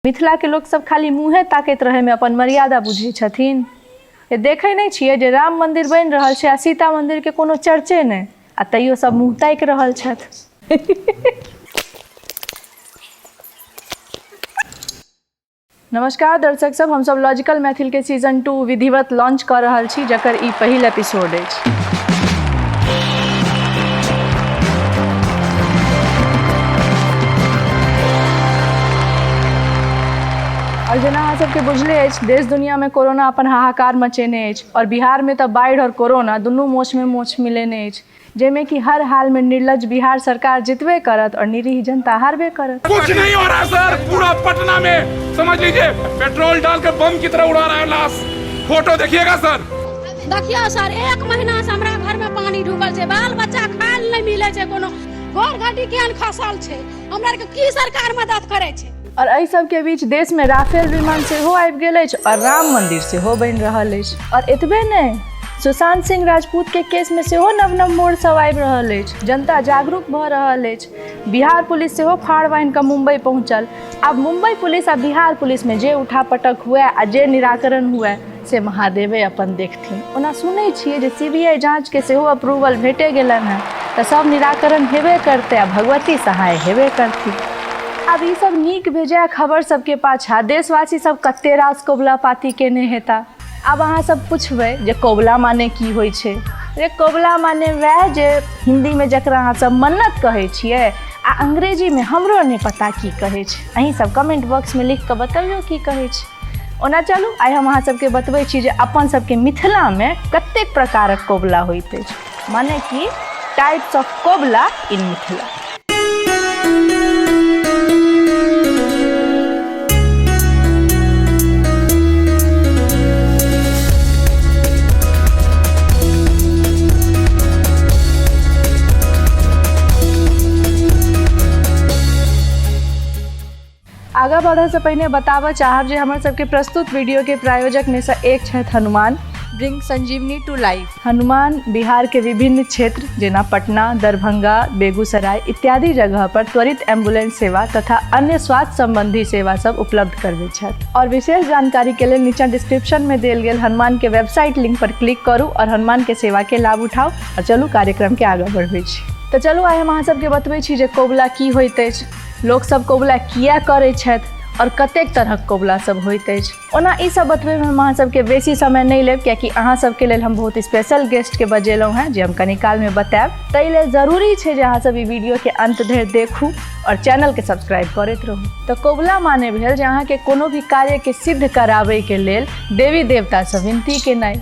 मिथिलाके लोकसभ खाली मुँहे ताकैत रहैमे अपन मर्यादा बुझै छथिन। हे देखै नहि छियै जे राम मन्दिर बनि रहल छै आ सीता मन्दिरके कोनो चर्चे नहि आ तैयो सब मुँह ताकि रहल छथि। नमस्कार दर्शक सब, हमसब लॉजिकल मैथिल के सीजन 2 विधिवत लॉन्च कऽ रहल छी जकर ई पहिल एपिसोड अछि। आओर जेना अहाँ सबके बुझले अछि, देश दुनियामे कोरोना अपन हाहाकार मचेने अछि आओर बिहारमे तऽ बाढ़ि आओर कोरोना दुनू मोछमे मोछ मिलेने अछि, जाहिमे कि हर हालमे निर्लज्ज बिहार सरकार जितबे करत आओर निरीह जनता हारबे करत। कुछ नहीं हो रहा सर, पूरा पटना में समझ लीजिए पेट्रोल डालकर बम की तरह उड़ा रहा है लाश। फोटो देखिएगा सर। देखियौ सर, एक महीना से हमरा घर में पानी ढुकल छै, बाल बच्चा खाय लए नहि मिलै छै, कोनो घर घटी केहन खसल छै, हमरा आरके की सरकार मदद करै छै। और एहि सबके बीच देश में राफेल विमान सेहो आबि गेल अछि और राम मंदिर सेहो बनि रहल अछि। और एतबे नहि, सुशांत सिंह राजपूत के केस में सेहो नव नव मोड़ सब आबि रहल अछि, जनता जागरूक भऽ रहल अछि। बिहार पुलिस सेहो फाड़ बान्हि कऽ मुंबई पहुँचल। आब मुंबई पुलिस आ बिहार पुलिस में जे उठा पटक हुए आ जे निराकरण हुए से महादेवे अपन देखथिन। ओना सुनै छियै जे सीबीआई जांच के सेहो अप्रूवल भेटे गेलनि हेँ, तऽ सब निराकरण हेबे करतै आ भगवती सहाय हेबे करथिन। आब ई सब नीक बेजाय खबर सबके पाछा देशवासी सब कते रास कबुला पाती केने हेता। आब अहाँ सब पुछबै जे कबुला माने की होइ छै। रे कबुला माने वएह जे हिंदी में जकरा अहाँ सब मन्नत कहै छियै आ अंग्रेजी में हमरो नहि पता की कहै छै। अहीं सब कमेंट बॉक्स में लिख कऽ बतबियौ की कहै छै। ओना चलू आइ हम अहाँ सबके बतबै छी जे अपन सबके मिथिला में कतेक प्रकारक कबुला होइत अछि, माने कि टाइप्स ऑफ कबुला इन मिथिला। आगाँ बढ़ऽसँ पहिने बताबऽ चाहब जे हमर सबके प्रस्तुत वीडियोके प्रायोजकमे सँ एक छथि Hanuman bring Sanjeevani to life. Hanuman Bihar के विभिन्न क्षेत्र जेना पटना, दरभंगा, बेगूसराय इत्यादि जगह पर त्वरित एम्बुलेंस सेवा तथा अन्य स्वास्थ्य संबंधी सेवा सब उपलब्ध करबै छथि। और विशेष जानकारी के लेल नीचा डिस्क्रिप्शन में देल गेल हनुमान के वेबसाइट लिंक पर क्लिक करू और हनुमान के सेवा के लाभ उठाउ। और चलू कार्यक्रम के आगाँ बढ़बै छी। तऽ चलू आइ हम अहाँ सबके बतबै छी जे कबुला की होइत अछि, लोकसब कबुला किया करै छथि और कतेक तरहक कबुला सब होइत अछि। ओना ई सब बतबैमे हम अहाँ सबके बेसी समय नहि लेब, कियाकि अहाँ सबके लेल हम बहुत स्पेशल गेस्टके बजेलहुँ हेँ जे हम कनी कालमे बतायब। ताहि लेल जरूरी छै जे अहाँ सब ई वीडियोके अंत धरि देखू और चैनलके सब्सक्राइब करैत रहू। तऽ कबुला माने भेल जे अहाँके कोनो भी कार्यके सिद्ध कराबैके लेल देवी देवतासँ विनती केनाइ,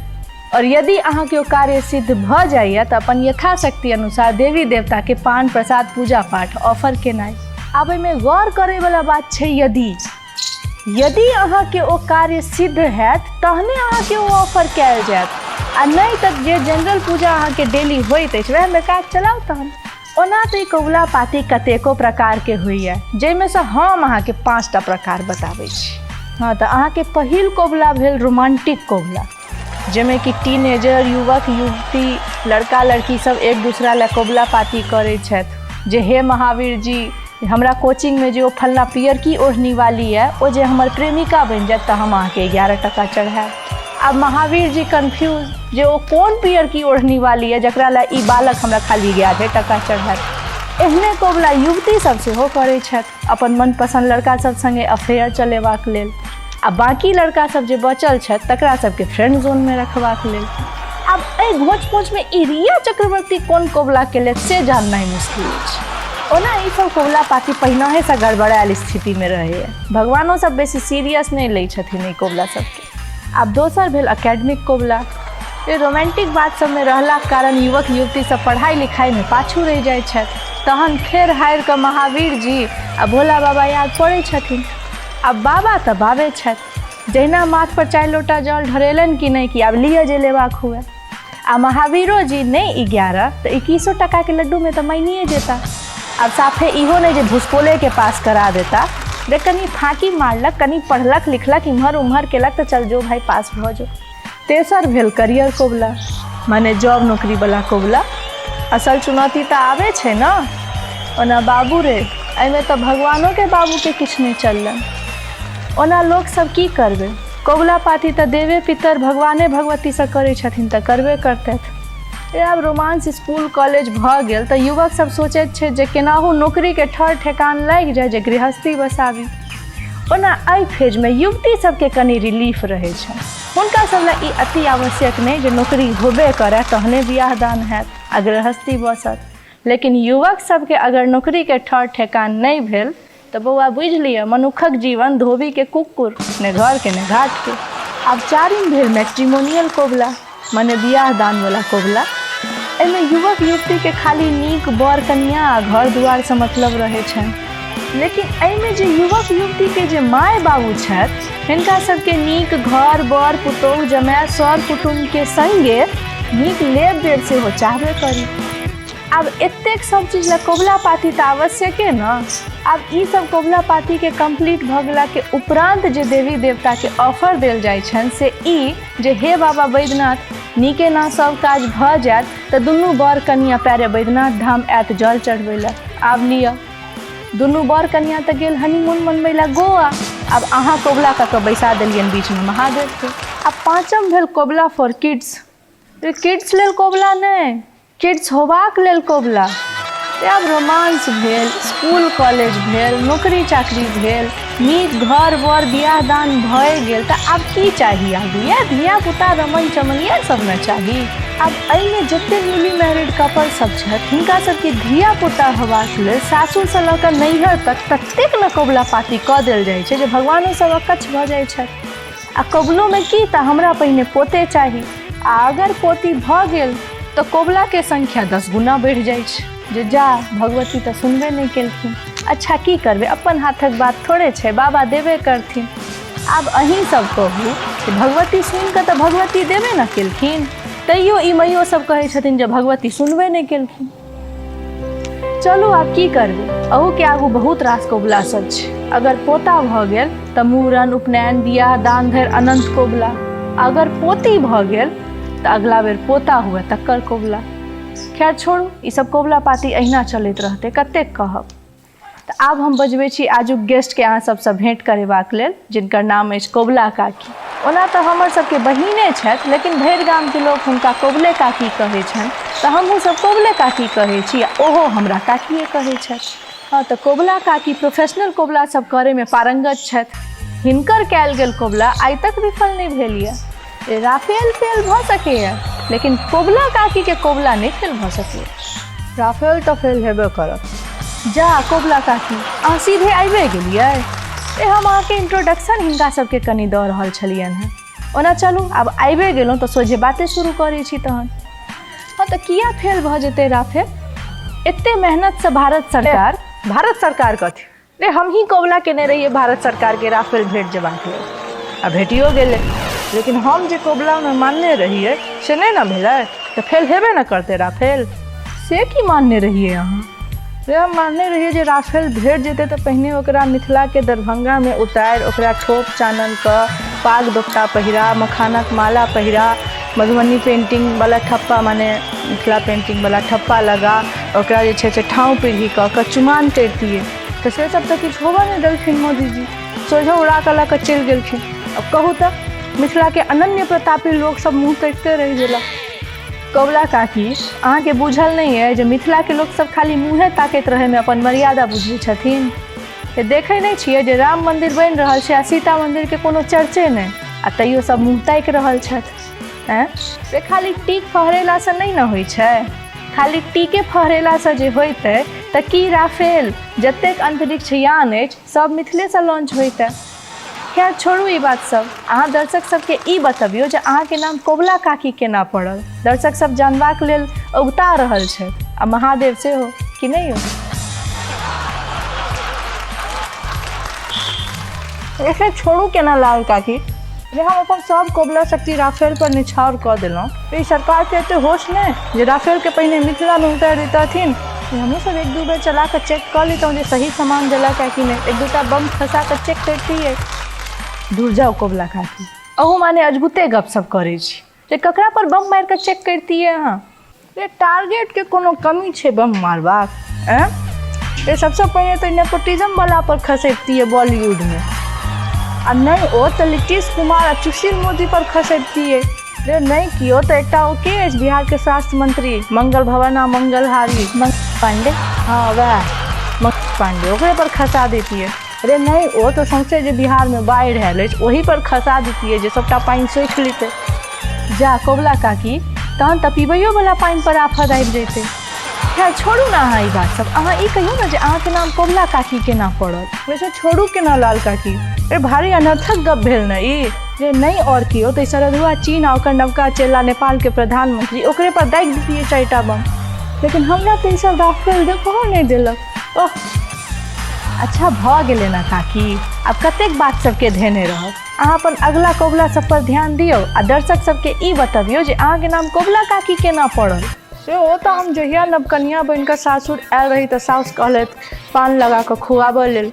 और यदि अहाँके ओ कार्य सिद्ध भऽ जाइए तऽ अपन यथाशक्ति अनुसार देवी देवताके पान प्रसाद पूजा पाठ ऑफर केनाइ। आब एहिमे गौर करैवला बात छै, यदि अहाँके ओ कार्य सिद्ध हैत तहने अहाँके ओ ऑफर कयल जायत, आ नहि तऽ जे जनरल पूजा अहाँके डेली होइत अछि वएहमे काज चलाउ तहन। ओना तऽ ई कबुला पाती कतेको प्रकारके होइए, जाहिमे सँ हम अहाँके 5टा प्रकार बताबै छी। हँ, तऽ अहाँके पहिल कबुला भेल रोमांटिक कबुला, जाहिमे कि टीनेजर युवक युवती लड़का लड़की सब एक दूसरा लए कबुला पाती करै छथि जे हे महावीर जी, हमरा कोचिंगमे जे ओ फल्लाँ पियरकी ओढ़नी वाली यऽ ओ जे हमर प्रेमिका बनि जायत तऽ हम अहाँके 11 टका चढ़ायब। आब महावीर जी कन्फ्यूज जे ओ कोन पियरकी ओढ़नी वाली यऽ जकरा लए ई बालक हमरा खाली 11 टका चढ़ायत। एहने कबुला युवती सब सेहो करै छथि अपन मनपसन्द लड़का सब सङ्गे अफेयर चलेबाक लेल, आ बाँकी लड़का सब जे बचल छथि तकरा सबके फ्रेंड जोनमे रखबाक लेल। आब एहि घोच पोचमे ई रिया चक्रवर्ती कोन कबुला केलथि से जाननाइ मुश्किल अछि। ओना ई सब कबुला पाती पहिनहेसँ गड़बड़ायल स्थितिमे रहैए, भगवानो सब बेसी सीरियस नहि लै छथिन एहि कबुला सबके। आब दोसर भेल एकेडमिक कबुला। ये रोमांटिक बात सबमे रहलाक कारण युवक युवती सब पढ़ाइ लिखाइमे पाछू रहि जाइ छथि, तहन फेर हारि कऽ महावीर जी आ भोला बाबा याद पड़ै छथिन। आब बाबा तऽ बाबे छथि, जहिना माथ पर 4 लोटा जल ढरेलनि कि नहि कि आब लिअ जे लेबाक हुए। आ महावीरो जी नहि 11 तऽ 21 टकाके लड्डूमे तऽ मानिए जेता। आब साफे इहो नहि जे भुसकोलेके पास करा देता, रे कनि फाँकी मारलक, कनि पढ़लक लिखलक, इम्हर उम्हर केलक तऽ चल जो भाइ पास भऽ जो। तेसर भेल करियर कबुला, माने जॉब नौकरीवला कबुला। असल चुनौती तऽ आबै छै ने। ओना बाबू रे, एहिमे तऽ भगवानोके बाबूके किछु नहि चललनि। ओना लोकसभ की करबै, कबुला पाती तऽ देवे पितर भगवाने भगवतीसँ करै छथिन तऽ करबे करतथि। आब रोमांस स्कूल कॉलेज भऽ गेल तऽ युवक सब सोचैत छै जे केनाहु नौकरीके ठर ठेकान लागि जाय जे गृहस्थी बसाबी। ओना एहि फेजमे युवती सबके कनि रिलीफ रहै छनि, हुनका सब लए ई अति आवश्यक नहि जे नौकरी होबे करए तहने बियाह दान हैत आ गृहस्थी बसत। लेकिन युवक सबके अगर नौकरीके ठर ठेकान नहि भेल तऽ बौआ बुझि लिअ, मनुक्खक जीवन धोबीके कुक्कुर, ने घरके ने घाटके। आब चारिम भेल मैट्रिमोनियल कबुला, मने बियाह दानवला कबुला। एहिमे युवक युवतीके खाली नीक बर कनिया आ घर दुआरसँ मतलब रहै छनि। लेकिन एहिमे जे युवक युवतीके जे माय बाबू छथि, हिनका सबके नीक घर बर पुतोहु जमाय सर कुटुम्बके सङ्गे नीक लेब देब सेहो चाहबे करी। आब एतेक सब चीज लए कबुला पाती तऽ आवश्यके ने। आब ई सब कबुला पातीके कम्प्लीट भऽ गेलाके उपरान्त जे देवी देवताके ऑफर देल जाइ छनि से ई जे हे बाबा बैद्यनाथ, नीके ना सब काज भऽ जायत तऽ दुनू बर कनिया पैरे बैद्यनाथ धाम आयत जल चढ़बै लए। आब लिअ, दुनू बर कनिया तऽ गेल हनीमून मनबै लए गोवा, आब अहाँ कबुला कऽ कऽ बैसा देलियनि बीचमे महादेवके। आब पाँचम भेल कबुला फॉर किड्स। किड्स लेल कबुला नहि, किड्स होबाक लेल कबुला। आब रोमांस भेल, स्कूल कॉलेज भेल, नौकरी चाकरी भेल, नीक घर बर बियाह दान भए गेल, तऽ आब की चाही आगू? इएह धियापुता रमन चमन इएह सब ने चाही। आब एहिमे जते न्यूली मैरिड कपल सब छथि हिनका सबके धियापुता होबाक लेल सासुरसँ लऽ कऽ नैहर तक ततेक ने कबुला पाती कऽ देल जाइ छै जे भगवानो सब अकच्छ भऽ जाइ छथि। आ कबुलोमे की तऽ हमरा पहिने पोते चाही, आ अगर पोती भऽ गेल तऽ कबुलाके संख्या 10 गुना बढ़ि जाइ छै जे जा भगवती तऽ सुनबे नहि केलखिन। अच्छा की करबै, अपन हाथक बात थोड़े छै, बाबा देबे करथिन। आब अहीं सब कहू जे भगवती सुनि कऽ तऽ भगवती देबे ने केलखिन, तैयो ई मैयो सब कहै छथिन जे भगवती सुनबे नहि केलखिन। चलू आब की करबै, अहूके आगू बहुत रास कबुला सब छै। अगर पोता भऽ गेल तऽ मूड़न उपनयन बियाह दान धरि अनंत कबुला, अगर पोती भऽ गेल तऽ अगला बेर पोता हुए तकर कबुला। खैर छोड़ू, ई सब कबुला पाती अहिना चलैत रहतै, कतेक कहब। तऽ आब हम बजबै छी आजुक गेस्टके अहाँ सबसँ भेँट करेबाक लेल, जिनकर नाम अछि कबुला काकी। ओना तऽ हमर सबके बहिने छथि, लेकिन भरि गामके लोक हुनका कबुले काकी कहै छनि, तऽ हमहूँ सब कबुले काकी कहै छी आ ओहो हमरा काकिए कहै छथि। हँ तऽ कबुला काकी प्रोफेशनल कबुला सब करैमे पारंगत छथि। हिनकर कयल गेल कबुला आइ तक विफल नहि भेल यऽ। राफेल फेल भऽ सकैए, लेकिन कबुला काकीके कबुला नहि फेल भऽ सकैए। राफेल तऽ फेल हेबे करत। जा कबुला काकी, अहाँ सीधे आबिए गेलियै? ए हम अहाँके इंट्रोडक्शन हिनका सबके कनि दऽ रहल छलियनि हेँ। ओना चलू आब आबिए गेलहुँ तऽ सोझे बाते शुरू करै छी तहन। हँ तऽ किया फेल भऽ जेतै राफेल? एते मेहनतसँ भारत सरकार, भारत सरकार कथी रे, हमही कबुला केने रहियै भारत सरकारके राफेल भेट जेबाक लेल, आ भेटियो गेलै। लेकिन हम जे कबुलामे मानने रहियै से नहि ने भेलै, तऽ फेल हेबे ने करतै राफेल। से की मानने रहियै अहाँ? रे हम मानने रहियै जे राफेल भेट जेतै तऽ पहिने ओकरा मिथिलाके दरभंगामे उतारि ओकरा ठोप चानन कऽ पाग दोपटा पहिरा, मखानक माला पहिरा, मधुबनी पेंटिंगवला ठप्पा माने मिथिला पेंटिंगवला ठप्पा लगा ओकरा जे छै से ठाँव पीढ़ी कऽ कऽ चुमान करितियै। तऽ से सब तऽ किछु होबऽ नहि देलखिन मोदीजी, सोझे उड़ा कऽ लऽ कऽ चलि गेलखिन। आब कहू तऽ मिथिलाके अनन्य प्रतापी लोकसभ मुँह तकिते रहि गेला। कबुला काकी, अहाँके बुझल नहि अइ जे मिथिलाके लोकसभ खाली मुँहे ताकैत रहैमे अपन मर्यादा बुझै छथिन? से देखै नहि छियै जे राम मन्दिर बनि रहल छै आ सीता मन्दिरके कोनो चर्चे नहि, आ तैयो सब मुँह ताकि रहल छथि। आँय, से खाली टीक फहरेलासँ नहि ने होइ छै। खाली टीके फहरेलासँ जे होइतै तऽ की राफेल जतेक अन्तरिक्ष यान अछि सब मिथिलेसँ लॉन्च होइतै। खैर छोड़ू ई बात सब, अहाँ दर्शक सबके ई बतबियौ जे अहाँके नाम कबुला काकी केना पड़ल? दर्शक सब जानबाक लेल उगता रहल छथि, आ महादेव सेहो, कि नहि यौ? एखन छोड़ू केना लाल काकी, जे हम अपन सब कबुला शक्ति राफेल पर निछावर कऽ देलहुँ। ई सरकारके एते होश नहि जे राफेलके पहिने मिथिलामे उतारि दैतथिन। हमहूँ सब एक दू बेर चला कऽ चेक कऽ लितहुँ जे सही सामान देलक है कि नहि, एक दूटा बम खसा कऽ चेक करितियै। दूर जाउ कबुला काकी, अहूँ माने अजगुते गप सब करै छी जे ककरा पर बम मारि कऽ चेक करितियै अहाँ? रे टारगेटके कोनो कमी छै बम मारबाक? आँय, रे सबसँ पहिने तऽ नेपोटिज्म वाला पर खसैबतियै बॉलीवुडमे। आ नहि ओ तऽ नीतीश कुमार आ सुशील मोदी पर खसैबतियै। रे नहि कियो तऽ एकटा ओ के अछि बिहारके स्वास्थ्य मंत्री, मंगल भवन आ मंगलहारी मंगल पांडे, हँ वएह मंगल पांडे, ओकरे पर खसा दैतियै। रे नहि ओ तऽ सौंसे जे बिहारमे बाढ़ि आयल अछि ओही पर खसा दैतियै जे सभटा पानि सोखि लेतै। जा कबुला काकी, तहन तऽ पीबैयोवला पानिपर आफत आबि जैतै। खैर छोड़ू ने अहाँ ई बात सब, अहाँ ई कहियौ ने जे अहाँके नाम कबुला काकी केना पड़ल? वैसे छोड़ू केना लाल काकी, अरे भारी अनर्थक गप भेल ने ई। जे नहि आओर केओ तऽ ई सरधुआ चीन आ ओकर नवका चेला नेपालके प्रधानमंत्री, ओकरे पर दागि दितियै 4टा बम। लेकिन हमरा तऽ ई सब राफेल देखहो नहि देलक। ओह अच्छा भऽ गेलै ने काकी, आब कतेक बात सबके धेने रहब। अहाँ अपन अगला कबुला सब पर ध्यान दियौ आ दर्शक सबके ई बतबियौ जे अहाँके नाम कबुला काकी केना पड़ल। से ओ तऽ हम जहिया नवकनिया बनि कऽ सासुर आयल रही तऽ साउस कहलथि पान लगा कऽ खुआबऽ लेल।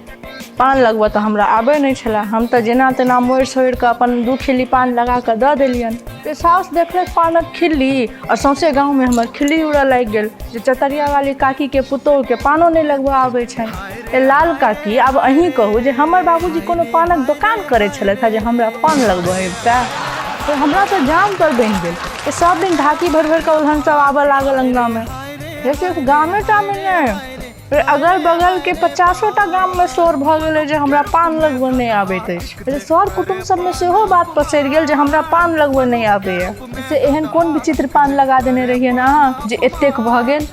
पान लगबऽ तऽ हमरा आबै नहि छलै, हम तऽ जेना तेना मोड़ि सोड़ि कऽ अपन 2 खिल्ली पान लगा कऽ दऽ देलियनि। से साउस देखलथि पानक खिल्ली आओर सौंसे गाँवमे हमर खिल्ली उड़ऽ लागि गेल जे चतरिया वाली काकीके पुतोहुके पानो नहि लगबऽ आबै छनि। ए लाल काकी, आब अहीं कहू जे हमर बाबूजी कोनो पानक दोकान करै छलथि हेँ जे हमरा पान लगबऽ अबितै? से हमरा तऽ जाम पर बनि गेल। से सब दिन ढाकी भरि भरि कऽ उलहन सब आबऽ लागल अङ्गनामे। से सिर्फ गामेटा मे नहि, फेर अगल बगलके 50टा गाममे शोर भऽ गेलै जे हमरा पान लगबऽ नहि आबैत अछि। सर कुटुम्ब सबमे सेहो बात पसरि गेल जे हमरा पान लगबऽ नहि आबैए। से एहन कोन विचित्र पान लगा देने रहियनि अहाँ जे एतेक भऽ गेल?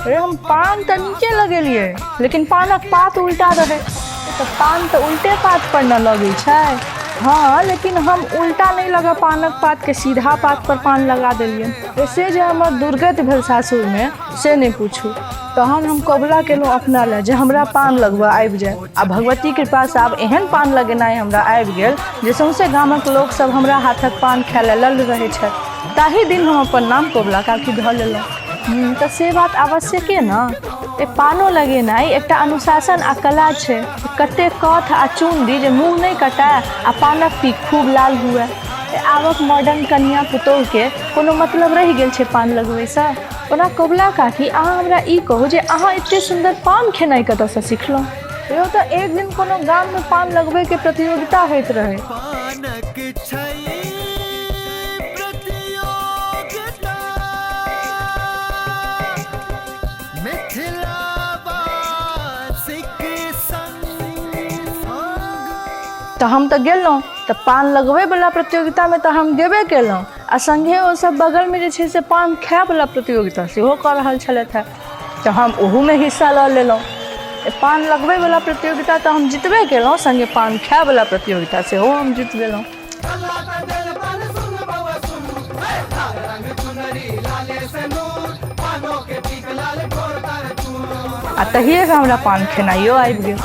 अरे हम पान तऽ नीके लगेलियै, लेकिन पानक पात उल्टा रहै। तऽ पान तऽ उल्टे पात पर ने लगै छै। हँ लेकिन हम उल्टा नहि लगा पानक पातके सीधा पात पर पान लगा देलियै। से जे हमर दुर्गति भेल सासुरमे से नहि पूछू। तहन हम कबुला केलहुँ अपना लए जे हमरा पान लगबऽ आबि जाय आ भगवती कृपासँ आब एहन पान लगेनाइ हमरा आबि गेल जे सौंसे गामक लोकसभ हमरा हाथक पान खाय लए लल्ल रहै छथि। ताहि दिन हम अपन नाम कबुला काकी धऽ लेलहुँ। तऽ से बात आवश्यके ने। ए पानो लगेनाइ एकटा अनुशासन आ कला छै। कतेक कथ आ चून दी जे मुँह नहि कटाय आ पानक पीक खूब लाल हुए। आबक मॉडर्न कनिया पुतोहुके कोनो मतलब रहि गेल छै पान लगबैसँ? ओना कबुला काकी, अहाँ हमरा ई कहू जे अहाँ एतेक सुन्दर पान खेनाइ कतऽसँ सिखलहुँ? यौ तऽ एक दिन कोनो गाममे पान लगबैके प्रतियोगिता होइत रहै। पानक छै प्रतियोगिता, मिथिलावासीक संग। तऽ हम तऽ गेलहुँ तऽ पान लगबैवला प्रतियोगितामे तऽ हम गेबे केलहुँ आ सङ्गे ओ सब बगलमे जे छै से पान खायवला प्रतियोगिता सेहो कऽ रहल छलथि हेँ, तऽ हम ओहूमे हिस्सा लऽ लेलहुँ। पान लगबैवला प्रतियोगिता तऽ हम जितबे केलहुँ, सङ्गे पान खायवला प्रतियोगिता सेहो हम जीत गेलहुँ। आ तहिएसँ हमरा पान खेनाइयो आबि गेल।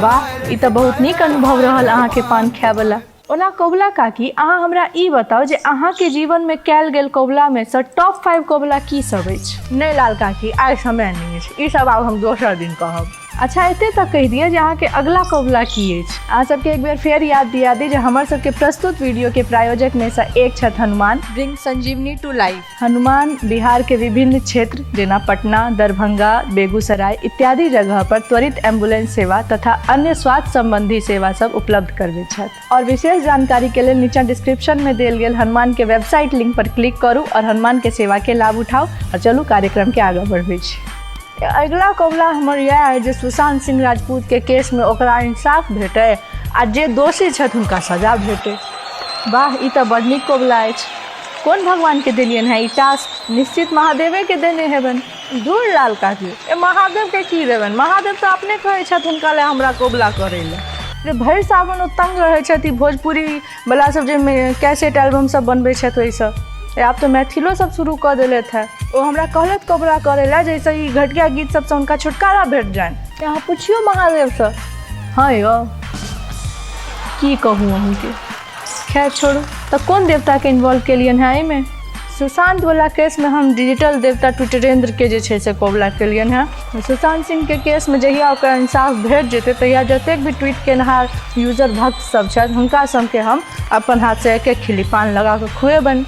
वाह, ई तऽ बहुत नीक अनुभव रहल अहाँके पान खायवला। ओना कबुला काकी, अहाँ हमरा ई बताउ जे अहाँके जीवनमे कयल गेल कबुलामे सँ टॉप 5 कबुला की सब अछि? नहि लाल काकी, आइ समय नहि अछि, ई सब आब हम दोसर दिन कहब। अच्छा एते तक कहि दिअ जे अहाँके अगला कबुला की अछि? अहाँ सबके एक बेर फेर याद दिया दी जे हमर सबके प्रस्तुत वीडियो के प्रायोजक में से एक छथि Hanuman. Bring Sanjeevani to life. Hanuman Bihar के विभिन्न क्षेत्र जेना पटना, दरभंगा, बेगूसराय इत्यादि जगह पर त्वरित एम्बुलेंस सेवा तथा अन्य स्वास्थ्य संबंधी सेवा सब उपलब्ध करबैत छथि। और विशेष जानकारी के लेल नीचा डिस्क्रिप्शन में देल गेल हनुमान के वेबसाइट लिंक पर क्लिक करू और हनुमान के सेवा के लाभ उठाउ। और चलू कार्यक्रम के आगाँ बढ़बै छी। अगिला कबुला हमर इएह अइ जे सुशांत सिंह राजपूत के केस में ओकरा इंसाफ भेटै आ जे दोषी छथि हुनका सजा भेटै। वाह, ई तऽ बड़ नीक कबुला अछि। कोन भगवान के देलियनि हेँ ई टास्क? निश्चित महादेवे के देने हेबनि। धुर लाल काकी, ए महादेव के की देबनि? महादेव तऽ अपने कहै छथि हुनका लए हमरा कबुला करै लए। जे भरि सावन ओ तंग रहै छथि ई भोजपुरी वला सब जे कैसेट एल्बम सब बनबै छथि ओहिसँ। आब तऽ मैथिलो सब शुरू कऽ देलथि हेँ। ओ हमरा कहलथि कबुला करै लए जाहिसँ ई घटिया गीत सबसँ हुनका छुटकारा भेट जानि। अहाँ पुछियौ महादेवसँ। हँ यौ, की कहू अहूँके। खैर छोड़ू, तऽ कोन देवताके इन्वॉल्व केलियनि हेँ एहिमे? सुशांत वाला केसमे हम डिजिटल देवता ट्विटरेंद्र के जे छै से कबुला केलियनि हेँ। सुशांत सिंह के केसमे जहिया ओकरा इंसाफ भेट जेतै तहिया जतेक भी ट्वीट केनहार यूजर भक्त सब छथि हुनका सबके हम अपन हाथसँ एक एक खिल्ली पान लगा कऽ खुएबनि।